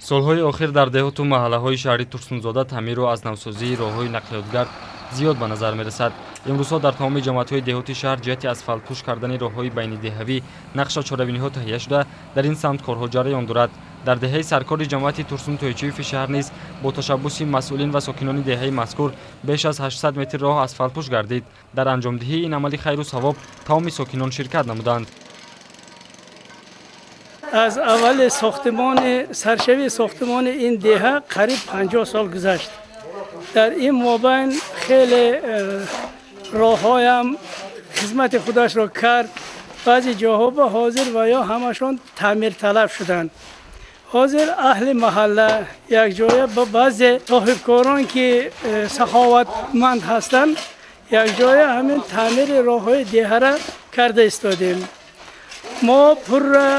Солҳои охир дар деҳоту маҳаллаҳои шаҳри Турсунзода таъмиру аз навсозии роҳҳои нақлиётгард зиёд ба назар мерасад. Имрӯзҳо дар тамоми ҷамоатҳои деҳоти шаҳр ҷиҳати асфалтпӯш кардани роҳҳои байнидеҳавӣ нақша чорабиниҳо таҳия шуда, дар ин самт корҳо ҷараён дорад. Дар деҳаи Саркори ҷамоати Турсун Тойчиеви шаҳр низ бо ташаббуси масъулин ва сокинони деҳаи мазкур беш аз 800 метр роҳ асфалтпӯш гардид. Дар анҷомдиҳии ин амали хайру савоб тамоми сокинон ширкат намуданд. Аз аввали сохтмони саршавии сохтмони ин деҳа қариб 50 сол гузашт. Дар ин мобайн хеле роҳҳоям хизмати худашро кард. Баъзе ҷоҳо ба ҳозир ва ё ҳамашон таъмирталаб шуданд. Ҳозир аҳли маҳалла якҷоя ба баъзе соҳибкорон ки саховатманд ҳастанд, якҷоя ҳамин таъмири роҳҳои деҳара карда истодем. Мо пурра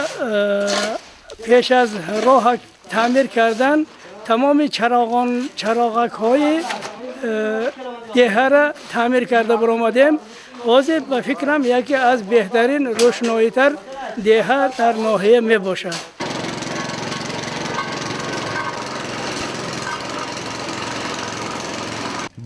пеш аз роҳ таъмир кардан тамоми чароғакҳои деҳара таъмир карда баромадем. Ҳозир ба фикрам яке аз беҳтарин рӯшноитар деҳа дар ноҳия мебошад.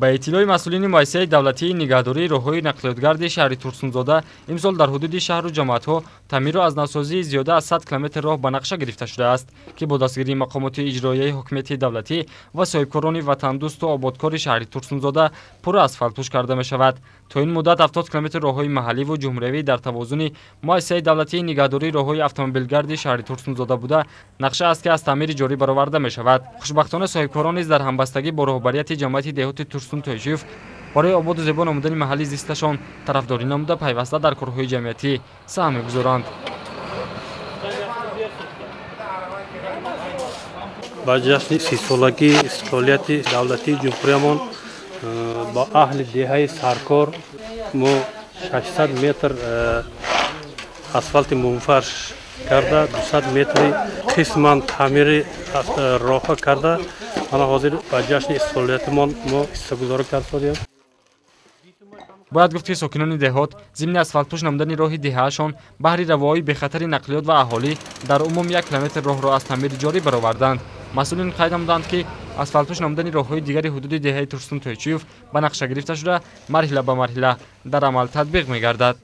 Ба иттилои масъулини муассисаи давлатии нигаҳдории роҳҳои нақлиётгарди шаҳри Турсунзода, имсол дар ҳудуди шаҳру ҷамоатҳо таъмиру аз навсозии зиёда аз 100 километр роҳ ба нақша гирифта шудааст, ки бо дастгирии мақомоти иҷроияи ҳукумати давлатӣ ва соҳибкорони ватандӯсту ободкори шаҳри Турсунзода пурра асфалтпӯш карда мешавад. То ин муддат 70 километр роҳҳои маҳалливу ҷумҳуриявӣ дар тавозуни муассисаи давлатии нигаҳдории роҳҳои автомобилгарди шаҳри Турсунзода буда, нақша аст, ки аз таъмири ҷорӣ бароварда мешавад. Хушбахтона соҳибкорон низ дар ҳамбастагӣ бо роҳбарияти ҷамоати деҳоти Турсун Тойчиев барои ободу зебо намудани маҳалли зисташон тарафдорӣ намуда, пайваста дар корҳои ҷамъиятӣ саҳм мегузоранд. Ба ҷашни 30-солагии истиқлолияти давлатии ҷумҳуриямон ба аҳли деҳаи Саркор мо 600 метр асфалти мумфарш карда, 200 метри қисман таъмири роҳҳо карда, мана ҳозир ба ҷашни истиқлолиятимон мо ҳиссагузорӣ кардодем. Бояд гуфт, ки сокинони деҳот зимни асфалтпӯш намудани роҳи деҳаашон баҳри равоҳои бехатари нақлиёт ва аҳолӣ дар умум 1 километр роҳро аз таъмири ҷорӣ бароварданд. Масъулин қайд намуданд, ки асфалтпӯш намудани роҳҳои дигари ҳудуди деҳаи Турсун Тойчиев ба нақша гирифта шуда, марҳила ба марҳила дар амал татбиқ мегардад.